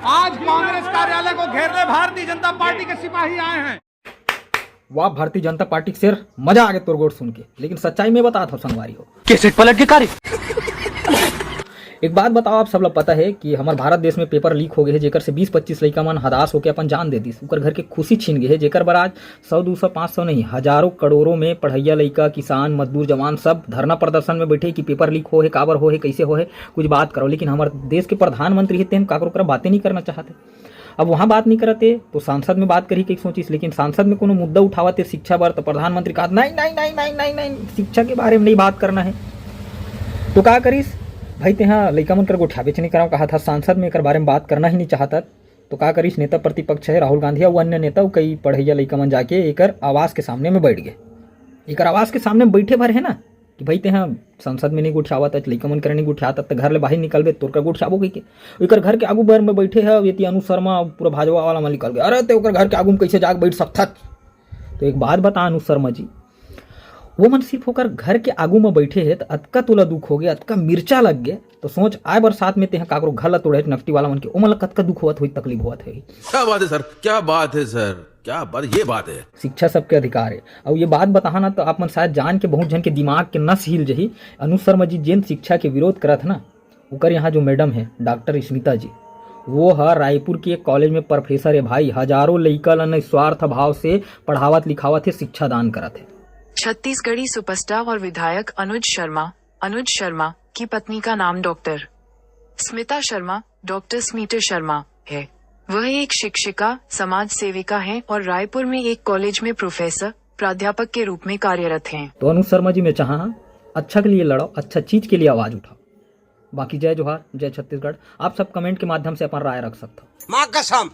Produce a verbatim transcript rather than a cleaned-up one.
आज कांग्रेस कार्यालय को घेरने भारतीय जनता पार्टी के सिपाही आए हैं। वाह भारतीय जनता पार्टी के शेर, मजा आ गया तोर गोठ सुन के। लेकिन सच्चाई में बतात हव संगवारी हो। कैसेट पलट के कार्य। एक बात बताओ, आप सब ला पता है कि हमर भारत देश में पेपर लीक हो गए है, जेकर से बीस पच्चीस लइका मन हताश होके अपन जान दे दिस। उकर घर के खुशी छीन गए है, जेकर बर आज सौ दू सौ पाँच सौ नहीं, हजारों करोड़ों में पढ़ैया लइका, किसान, मजदूर, जवान सब धरना प्रदर्शन में बैठे कि पेपर लीक हो है, काबर हो है, कैसे हो है, कुछ बात करो। लेकिन हमर देश के प्रधानमंत्री है, तेन काकरो करा बातें नहीं करना चाहते। अब वहाँ बात नहीं करते तो सांसद में बात करी कहीं सोचिस, लेकिन सांसद में कोनो मुद्दा उठावत हे शिक्षा बर, तो प्रधानमंत्री कहा, "नहीं, नहीं, नहीं, नहीं, नहीं, नहीं, शिक्षा के बारे में नहीं बात करना है।" तो का करिस भाई, तेहा लइका मन कर गोठियाबेच नहीं कराव, कहा था सांसद में एकर बारे में बात करना ही नहीं चाहता। तो का करिस, नेता प्रतिपक्ष है राहुल गांधी, अउ अन्य नेता, अउ कई पढ़ैया लइका मन जाके एकर आवास के सामने में बैठ गए। एकर आवास के सामने में बैठे भर है ना, कि भाई, तेहा संसद में नहीं गोठियावत, आज लइका मन करा नहीं गोठियात, त घर ले बाहर निकलबे, तोर करा गोठियाबो कहिके। एकर घर के आगू बर में बैठे है, एती अनुज शर्मा, पूरा भाजपा वाला मन निकल गए, "अरे, ते ओकर घर के आगू में कैसे जाके बैठ सकथस?" तो एक बात बता अनुज शर्मा जी, वो मन सिर्फ ओकर घर के आगू में बैठे है, त अतका तोला दुख हो गया, अतका मिर्चा लग गया, तो सोच, आए बरसात में तेहा काकरो घर ला तोड़े, नकटी वाला मन के, ओमन ला कतका दुख होवत होई, तकलीफ होवत होई। क्या बात है सर, क्या बात है सर, क्या बात, ये बात है। शिक्षा सबके अधिकार है। अउ ये बात बताहा ना, तो आप मन शायद जान के बहुत झन के दिमाग के नस हिल जही। अनुज शर्मा जी जेन शिक्षा के विरोध करत है ना, ओकर यहाँ जो मैडम है डॉक्टर स्मिता जी, वो ह रायपुर के एक कॉलेज में प्रोफेसर है भाई। हजारों लइका ला निस्वार्थ भाव से पढ़ावत लिखावत है, शिक्षा दान करत है। छत्तीसगढ़ी सुपरस्टार और विधायक अनुज शर्मा, अनुज शर्मा की पत्नी का नाम डॉक्टर स्मिता शर्मा, डॉक्टर स्मिता शर्मा है। वह एक शिक्षिका, समाज सेविका है और रायपुर में एक कॉलेज में प्रोफेसर, प्राध्यापक के रूप में कार्यरत हैं। तो अनुज शर्मा जी, मैं चाहा, अच्छा के लिए लड़ो, अच्छा चीज के लिए आवाज उठाओ। बाकी जय जोहार, जय छत्तीसगढ़। आप सब कमेंट के माध्यम से अपन राय रख सकते हो। माँ कसम।